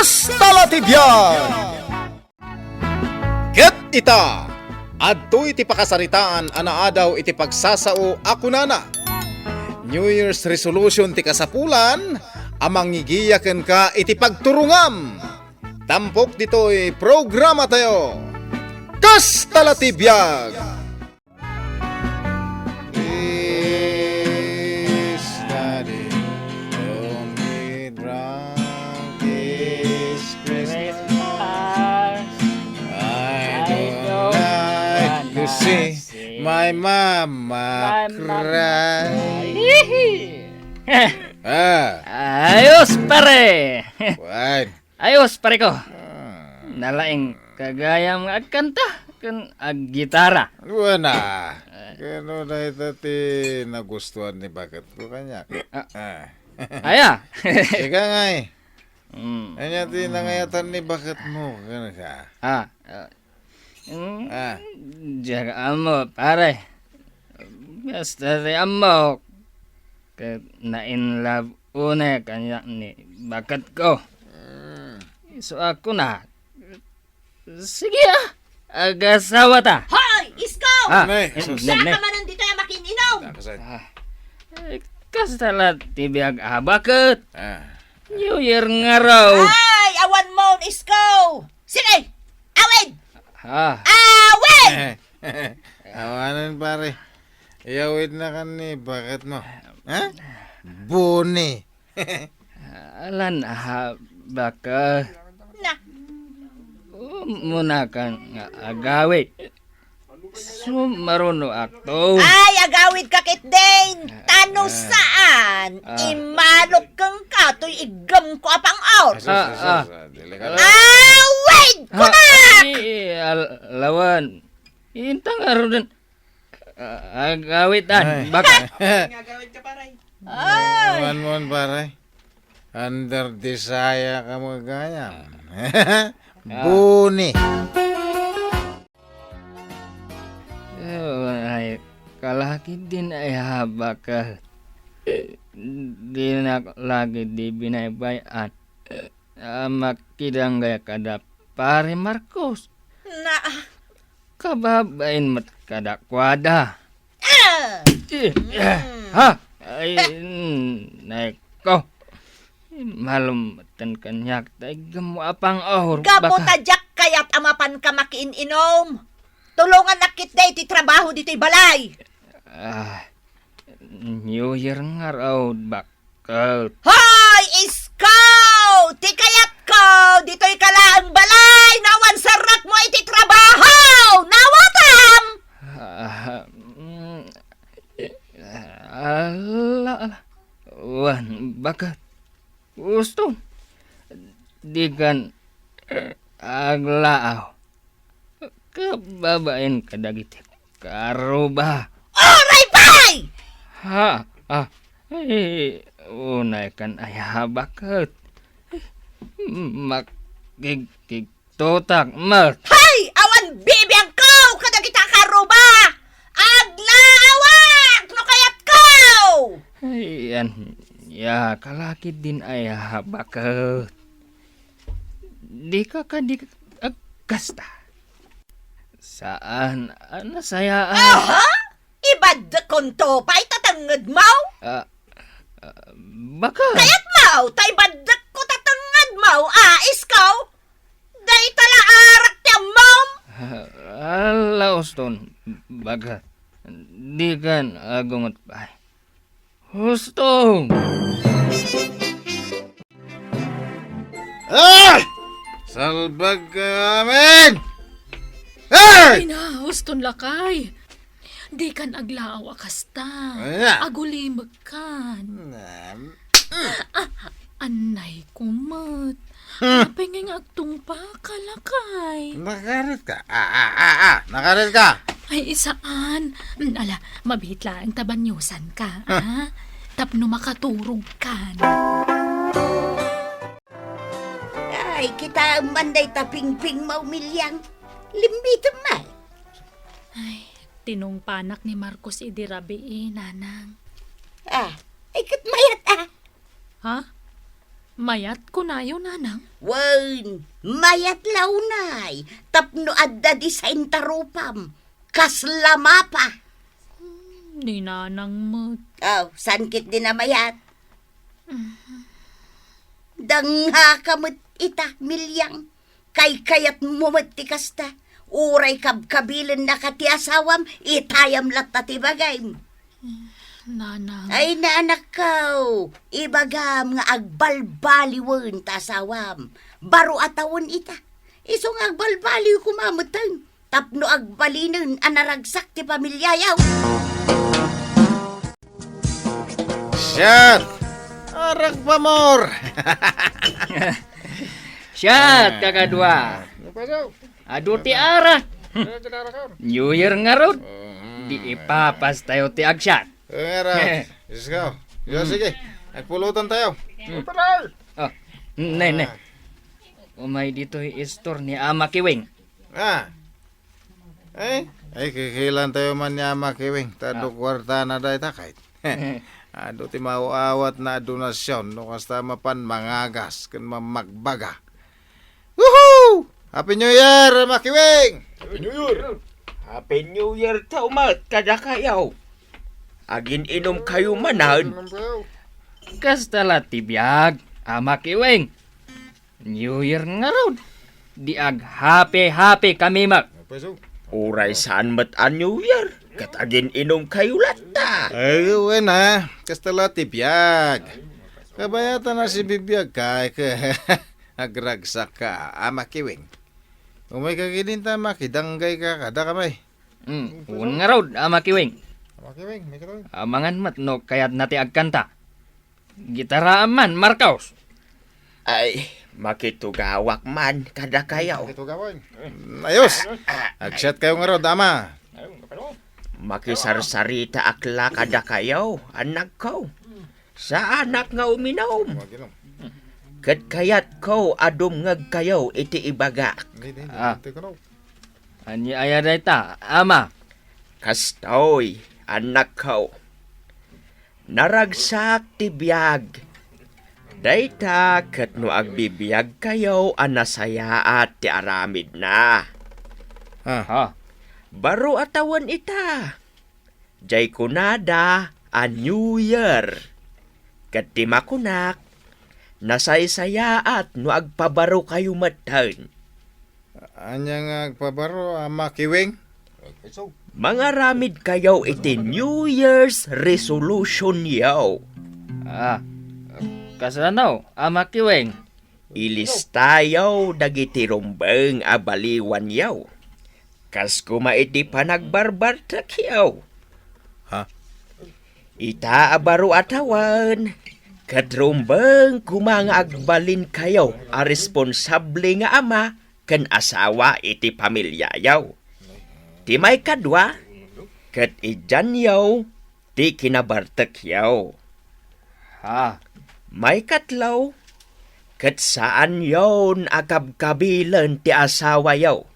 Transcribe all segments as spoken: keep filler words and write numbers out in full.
Kasta la ti biag! Ket ita, adtoy ti pakasaritaan a naadaw iti pagsasao a kunana, New Year's resolution ti kasapulan a mangigiya kenka iti pagturongam. Tampok ditoy programatayo, Kasta la ti biag! This study don't be drunk this Christmas. I don't like to see my mama cry. Ah, ayos, pare! Fine. Ayos, pare ko. Ah. Nalaing ka gayam nga agkanta ken aggitara. Wen a. Eh. Ken no dayta ti nagustuhan ni baketko kaniak. Ah. Ah. Aya. Ika ngay. Mm. Ania ti nangayatan ni baketmo kenka? Ah. Ah. Mm, ah. Diak ammo, pare. Basta ti ammok, ket na-in love unay kaniak ni baketko. Mm. Isu a kuna, sige a, agasawata. Hoy, Isko! Ah, ne, ne, sus. Ne, ne. Saan ka manen ditoy a makin-inom? Ah. Eh, kasta la ti biag a baket. Ah. New Year ngarud. Ay, awan mo, Isko! Sige! Awid! Ha? Awid! Awanen, pare. Iyawidna kan ni baketmo. Ha? Buni. Alan, ha, baket. Na. Umuna kan nga agawid. Sumaruno akto. Ay, agawid ka ketdin. Tano saan? Ah. Imalok kenka toy iggemko a pang-or. Ah, ah. Delikado. Awid ko na! Ay, al-, lawan. Inta ngaruden. Ah, agawid, ah. Ay. Baka. Agawid ka, pare. Ay. Awan mo, pare. Under desire ka mo gayam. Ah. Buni. Ay, kalaki din ay habak. Dinak lagi di binaybay-an. Ah, makidanggay kada Pare Marcos. Na, kababain met kadakuada. Ah! Eh, eh, ha? Ay, mm, naeko. Malumeten kaniak ta iggemmo a pang-or. Gapu ta diak kayat a mapanka makiin-inom. Tulongannak ketdi iti trabaho ditoy balay. Ah, New Year ngarud, bak-, Ket hoy, Isko! Ti kayatko, ditoy ka laeng balay, no awan serrekmo iti trabaho! Nawatam! Ah, mm, ala, ala. Wen, baket. Gusto. Dikan aglaaw. Kababain kadagiti karuba. Uray pay! Ha? Ah, eh, unay kan ay habaket. Makigkigtotak met. Hay! Awan bibiangko kadagiti karuba! Aglaawak no kayatko! Ay, yan. Ya, kalaki din ay habaket. Dika kadi agkasta. Saan a nasayaan. Aha? Ibaddekkonto pay ta tengngedmo? Ah, ah, baka. Kayatmo ta ibaddekko ta tengngedmo, ah, Isko? Dayta la arak ti ammom? Ah, ala, Uston, baka. Dikan agunget pay. Husto! Ah! Salbag kayo amin! Hey! Ay na, huston lakay. Dikan aglaaw a kasta. Ay na. Agulimekkan. Nam- Ah, anay kumet. Hmm. Apay ngay nga agtungpaka, lakay? Nakarit ka? Ah, ah, ah, ah. Nakarit ka? Ay, isaan. Mm, ala, mabiit laeng ta banyosan ka, ah? Tapno makaturog ka. Ay, kitaem man dayta pingping, Maumiliang. Limbitem man. Ay, tinungpanak ni Marcos idi rabii, Nanang. Ah, ay, ket mayat, ah. Ha? Mayat kunayo, nanang? Wen, mayat la unay, tapno adda di sainta rupam. Kasla mapa. Hmm, ni nanang met. Aw, saan ketdi a mayat? Dangngaka met ita, Milyang. Kaykayatmo met ti kasta. Uray kabkabilennaka ti asawam, itayam latta ti bagim. Nanang. Ay, naanakko, ibagam nga agbalbaliwen ta asawam. Baro a tawen ita. Isu nga agbalbaliw koma metten tapno agbalinen a naragsak ti pamiliayo. Siat! Aragpamor! Siat, kakadua. Ano pa daw? Adu ti ara. New Year ngarud. Di ipapas tayo ti agsiat. Eh, nga ra. Diyos ko. Yo, sige. Agpulutan tayo. Oh, ne, ne. Umay ditoy istor ni Ama Kiwing. Ah. Eh? Ay, kikilan tayo man ni Ama Kiwing. Ta adu kuartana dayta kay. Adu ti maawatna a donasyon no kasta mapan mangagas ken mamagbaga. Woohoo! Happy New Year, Ama Kiwing! Happy New Year! Happy New Year tayo met kadakayo. Agin-inom kayo manen. Kasta la ti biag, Ama Kiwing. New Year ngarud. Di ag-happy-happy kami met. Uray saan met a New Year, ket agin-inom kayo latta. Ay, wen a. Kasta la ti biag. Kabayatan a sibibiag ka, ket agragsak ka, Ama Kiwing. Umay ka ketdin ta makidanggay ka kadakami. Mm, wen ngarud, Ama Kiwing. Ama Kiwing, may ka. Amangan met no kayatna ti agkanta. Gitaraam man, Marcos. Ay, makitugawak man kadakayo. Makitugawak. Ayos. Agsiat kayo ngarud, Ama. Makisarsaritaak la kadakayo, annakko. Saanak nga uminom. Ket kayatko a dumngegkayo iti ibagak. Ah. Ania aya dayta, Ama? Kastoy, annakko. Naragsak ti biag. Dayta ket no agbibiagkayo a nasayaat ti aramidna. Ah. Ha? Baro a tawen ita. Jay kunada a New Year. Ket ti makunak, nasaysayaat no agpabarokayo metten. Ania nga agpabaro, Ama Kiwing? Mangaramidkayo iti New Year's resolution yo. Ah, kasano, Ama Kiwing? Ilistayo dagiti rumbeng a baliwanyo. Kas koma iti panagbarbartekyo. Ha? Ita a baro a tawen, ket rumbeng koma nga agbalinkayo a responsable nga ama ken asawa iti pamiliayo. Ti maikadua, ket idianyo ti kinabartekyo. Ha? Maikatlo, ket saanyon a kabkabilen ti asawayo.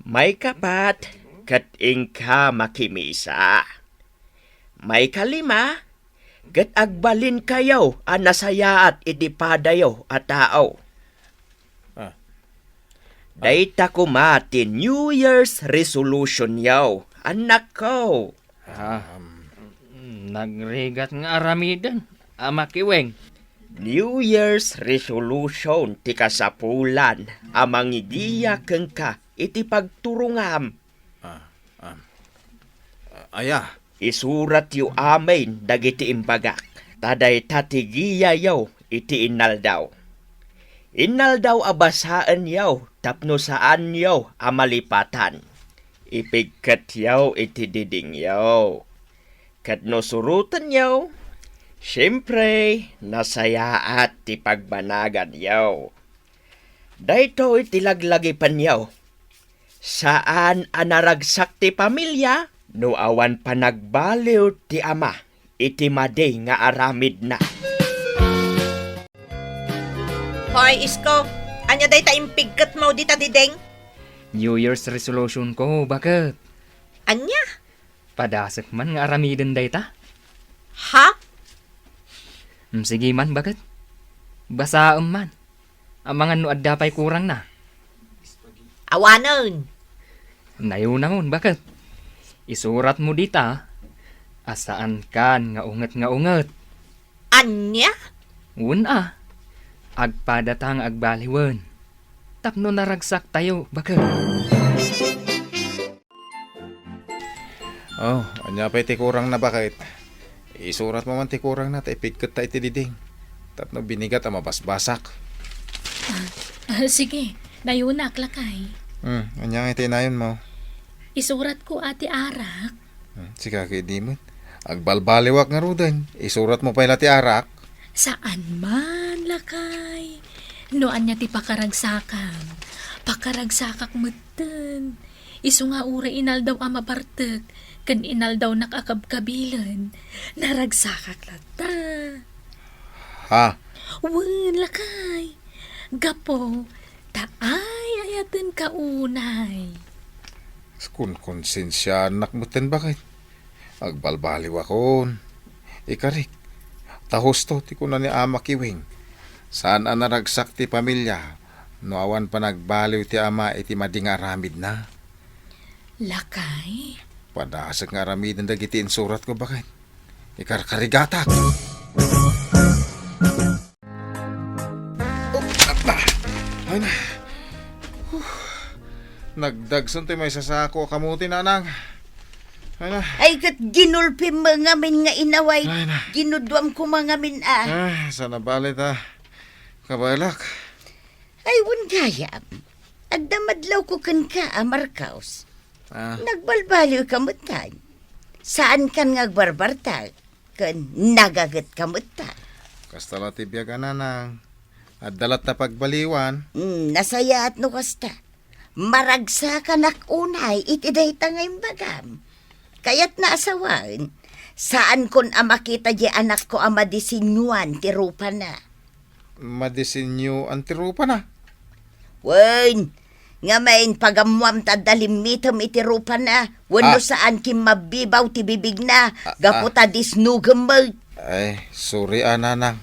Maikapat, ket inka makimisa. Maikalima, ket agbalinkayo a nasayaat iti padayo a tao. Ah. Dayta koma ti New Year's resolution yo, annakko. Ah, nagrigat nga aramiden, Ama Kiweng. New Year's resolution ti kasapulan a mangigiya kenka iti pagturongam. Ah, ah. Aya? Isuratyo amin dagiti imbagak, ta dayta ti giyayo iti innaldaw. Innaldaw a basaenyo tapno saanyo a malipatan. Ipigketyo iti didingyo. Ket no surotenyo, siempre, nasayaat ti pagbanaganyo. Daytoy ti laglagipenyo. Saan a naragsak ti pamilia no awan panagbaliw ti ama iti madi nga aramidna. Hoy, Isko, ania dayta impigketmo dita diding? New Year's resolution ko, baket. Ania? Padasek man nga aramiden dayta. Ha? Mm, sige man, baket. Basaem man. Amangan no adda pay kurangna. Awanen. Nayunangon, baket. Isuratmo dita a saankan nga unget nga unget. Ania? Wen a. Agpadata nga agbaliwen. Tapno naragsaktayo, baket. Oh, ania pay ti kurangna, baket? Isuratmo man ti kurangna ta ipigketta iti diding. Tapno binigat a mabasbasak. Ah, ah, sige, nayunak, lakay. Hmm, ania nga iti inayonmo? Isuratko a ti arak. Hmm, sika ketdi met. Agbalbaliwak ngaruden. Isuratmo pay la ti arak. Saan man, lakay. No ania ti pakaragsakam, pakaragsakak metten. Isu nga uray inaldaw a mabartek ken inaldawnak a kabkabilen, naragsakak latta. Ha? Wen, lakay. Gapu ta ay-ayatenka unay. Kunkonsensianak metten, baket. Agbalbaliwakon. Ikarik, ta husto ti kuna ni Ama Kiwing. Saan a naragsak ti pamilia no awan panagbaliw ti ama iti madi nga aramidna. Lakay? Padasek nga aramiden dagiti insuratko, baket. Ikarkarigatak. Oh, atla. Ay na. Huh. Nagdagsen ti maisasako a kamuti, nanang. Ay na. Ay, ket ginulpim ngamin nga inaway. Ay na. Ginuduam koma ngamin a. Ah, sana bali ta. Kabalak. Ay, wen gayam. Adda madlawko kenka a Marcos. Ah. Nagbalbaliwka metten. Saankan nga agbarbartak. Ken nagagetka met ta. Kasta la ti biag a nanang. Adda latta pagbaliwan. Mm, nasayaat no kasta. Maragsakanak unay iti dayta nga imbagam. Kayatna a sawen, saankon a makita diay anakko a madisenyoan ti rupana. Madisenyoan ti rupana? Wen, ngamin, pagammuam ta adda limmitem iti rupana, wenno Ah. saan kimmabbibaw ti bibigna, Ah, gapu ah. ta disnogem met. Ay, sorry a, nanang.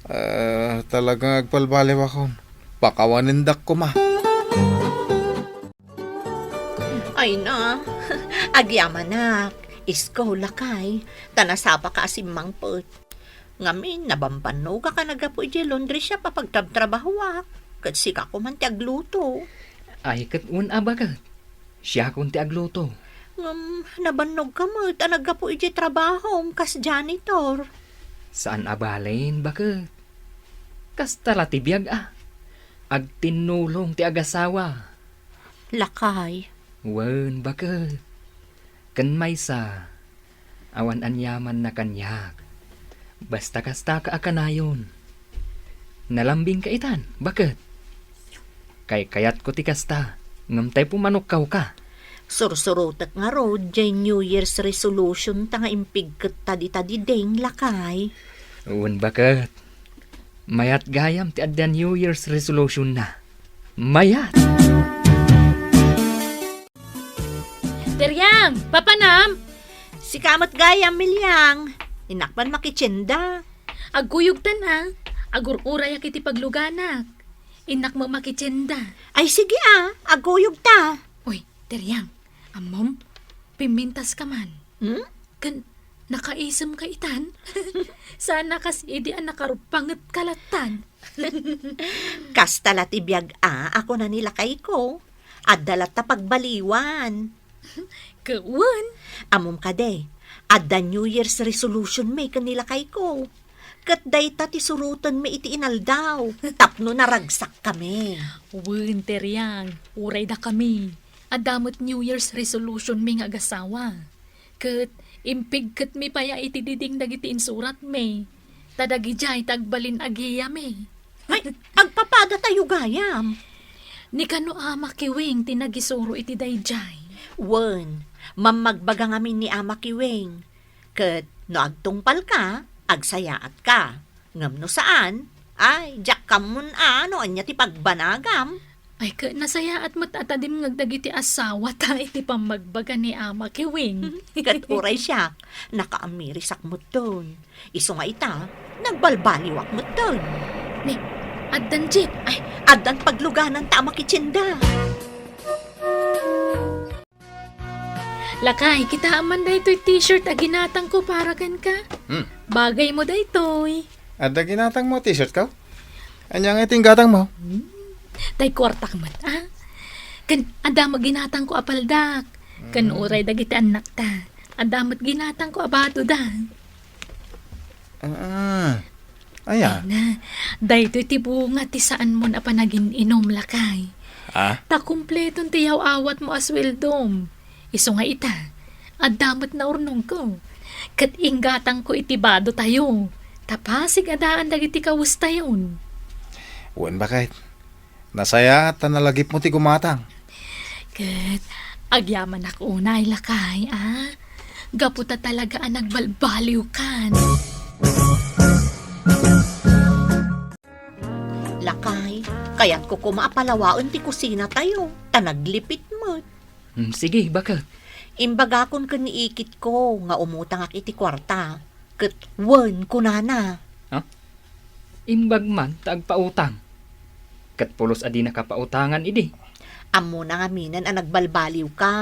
Ah, talagang agbalbaliwakon. Pakawanendak koma. Ay na, agyamanak, isko, lakay, ta nasapaka a simmangpet. Ngamin, nabambannogak a naggapu idiay laundry shop a pagtrabtrabahoak, ket sika koman ti agluto. Ay, ket wen a, baket. Siakon ti agluto. Ngem, nabannogka met a naggapu idiay trabahom kas janitor. Saan a balen, baket. Kasta la ti biag a. Agtinnulong ti agasawa. Lakay. Wen, baket. Ken maysa, awan aniamanna kaniak. Basta kastaka a kanayon. Nalambingka itan, baket. Kaykayatko ti kasta, ngem tay pumanokkawka. Sursurotek ngarud, jay New Year's resolution ta nga impigketta dita diding, lakay. Wen, baket. Mayat gayam ti adda New Year's resolution na. Mayat! Teriang, papanam? Sika met gayam, Miliang. Innak man makitienda. Agkuyogtan a. Agur-urayak iti pagluganak. Innak met makitienda. Ay, sige a. Agkuyogta. Uy, Teriang, ammom, pimmintaska man. Hmm? Ken, nakaisemka itan? Sana kas idi a nakarupangetka lattan. Kasta la ti biag a, a kuna ni lakayko. Adda latta pagbaliwan. Ket wen. Ammom kadi, adda New Year's resolution mi ken ni lakayko. Ket dayta ti surotenmi iti inaldaw, tapno naragsakkami. Wen, Teriang, uray dakami. Adda met New Year's resolution mi nga agasawa. Ket impigketmi pay a iti diding dagiti insuratmi. Ta dagidiay ti agbalin a giyami. Ay, agpapadatayo gayam. Ni kano Ama Kiwing ti nagisuro iti daydiay? Wen, mammagbaga ngamin ni Ama Kiwing. Ket no agtungpalka, agsayaatka. Ngem no saan, ay, diak kammon a no ania ti pagbanagam. Ay, ket nasayaat met a ta dimngeg dagiti asawata iti pammagbaga ni Ama Kiwing. Ket uray siak, nakaamirisak metten. Isu nga ita, nagbalbaliwak metten. Ni, addan jeep. Ay, addan paglugananta a makitienda. Lakay, kitaem man daytoy t-shirt a ginatangko para kenka. Hmm. Bagaymo daytoy. Adda ginatangmo a t-shirt ko? Ania nga iti ginatangmo? Hmm. Tay kuartak met, ah. Ken adda met ginatangko a paldak. Ken Hmm. uray dagiti annakta. Adda met ginatangko a badoda. Ah. Aya? Ay na, daytoy ti bunga ti saanmon a panagin-inom, lakay. Ah? Ta kumpleton ti yaw-awatmo a sueldom. Isu nga ita, adda met naurnongko. Ket inggatangko iti badotayo. Ta pasig a daan dagiti kawestayon. Wen, baket. Nasayaat ta nalagipmo ti gumatang. Ket agyamanak unay, lakay, a? Gapu ta talaga a nagbalbaliwkan. Lakay, kayatko koma a palawaen ti kusinatayo, ta naglipit met. Hmm, sige, baket? Imbagakon ken ni ikitko nga umutangak iti kuarta. Ket wen, kunana. Ha? Imbag man ta agpautang. Ket pulos a dinaka pautangan idi. Ammona ngaminen a nagbalbaliwka.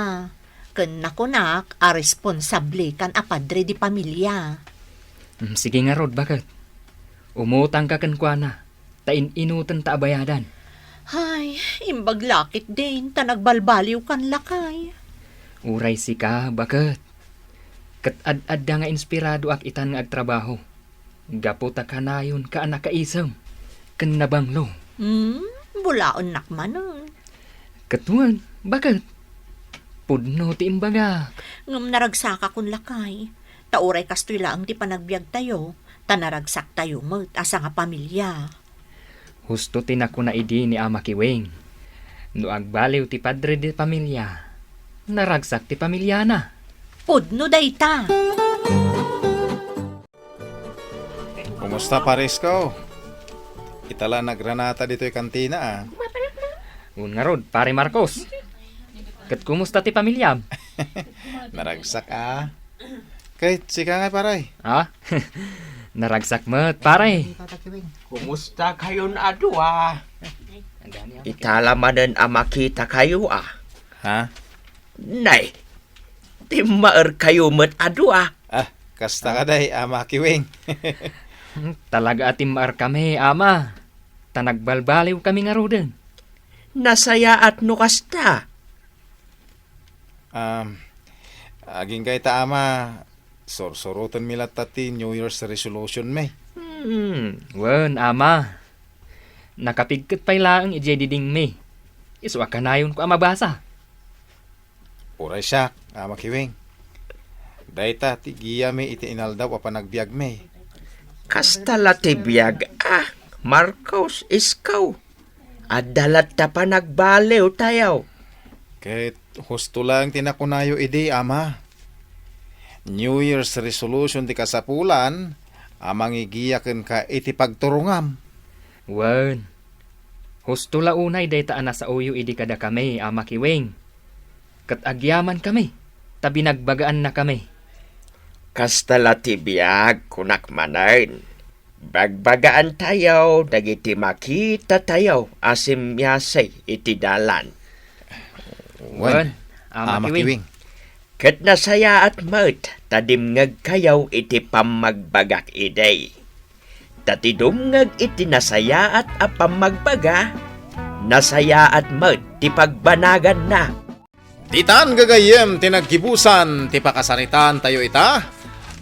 Ken nakunak a responsablekan a padre di pamilia. Hmm, sige ngarud, baket? Umutangka kenkuana. Ta in-inutenta a bayadan. Ay, imbag la ketdin ta nagbalbaliwkan, lakay. Uray sika, baket? Ket ad-adda nga inspiradoak itan nga agtrabaho. Gapu ta kanayonka a nakaisem ken nabanglo. Hmm, bulaennak manen. Ket wen, baket? Pudno ti imbagak. Ngem naragsakakon, lakay. Ta uray kastoy laeng ti panagbiagtayo, ta naragsaktayo met a sangapamilia. Husto ti nakuna idi ni Ama Kiwing. No agbaliw ti padre de pamilia, naragsak ti pamiliana. Pudno dayta. Kumusta, paresko? Ita la nagranata ditoy kantina, a. Wen ngarud, Pare Marcos. Ket kumusta ti pamiliam? Naragsak, a. Ket sika ngay, pare? Ha? Naragsak met, pare. Kumusta kayon a dua? Ita la manen a makitakayo, a. Ha? Nay, timmaerkayo met a dua. Ah, kasta kadi, Ama Kiwing. Talaga a timmaerkami, Ama. Ta nagbalbaliwkami ngaruden. Nasayaat no kasta. Um, agingga ita, Ama, sursurotenmi latta ti New Year's resolution mi. Hmm, wen, Ama. Nakapigket pay laeng idiay didingmi. Isu a kanayonko a mabasa. Uray siak, Ama Kiwing. Dayta ti giyami iti inaldaw a panagbiagmi. Kasta la ti biag, a, Marcos, iskaw. Adda latta panagbaliwtayo. Ket husto laeng ti nakunayo idi, Ama. New Year's resolution ti kasapulan a mangigiya kenka iti pagturongam. Wen, husto la unay dayta a nasaoyo idi kadakami, Ama Kiwing. Ket agyamankami, ta binagbagaannakami. Kasta la ti biag, kunak manen. Bagbagaantayo dagiti makitatayo a simmiasay iti dalan. Wen, Ama Kiwing. Ket nasayaat met ta dimngegkayo iti pammagbagak idi. Ta ti dumngeg iti nasayaat a pammagbaga, nasayaat met ti pagbanaganna. Ditan gagayyem ti naggibusan ti pakasaritaantayo ita,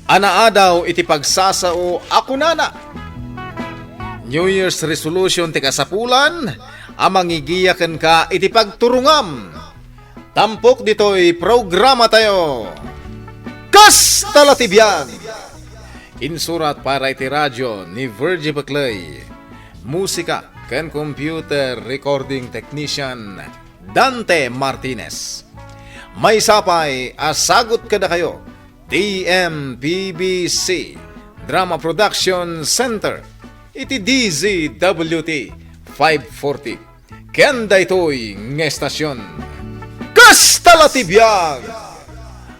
a naadaw iti pagsasao a kunana, New Year's resolution ti kasapulan a mangigiya kenka iti pagturongam. Tampok ditoy programatayo. Kasta la ti biag! Insurat para iti radio ni Virgie Peclay. Musika ken computer recording technician Dante Martinez. Maysa pay a sagut kadakayo ti M P B C Drama Production Center iti D Z W T five forty. Ken daytoy nga estasion, kasta la ti biag!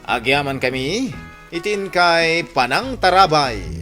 Agyamankami iti inkay panangtarabay.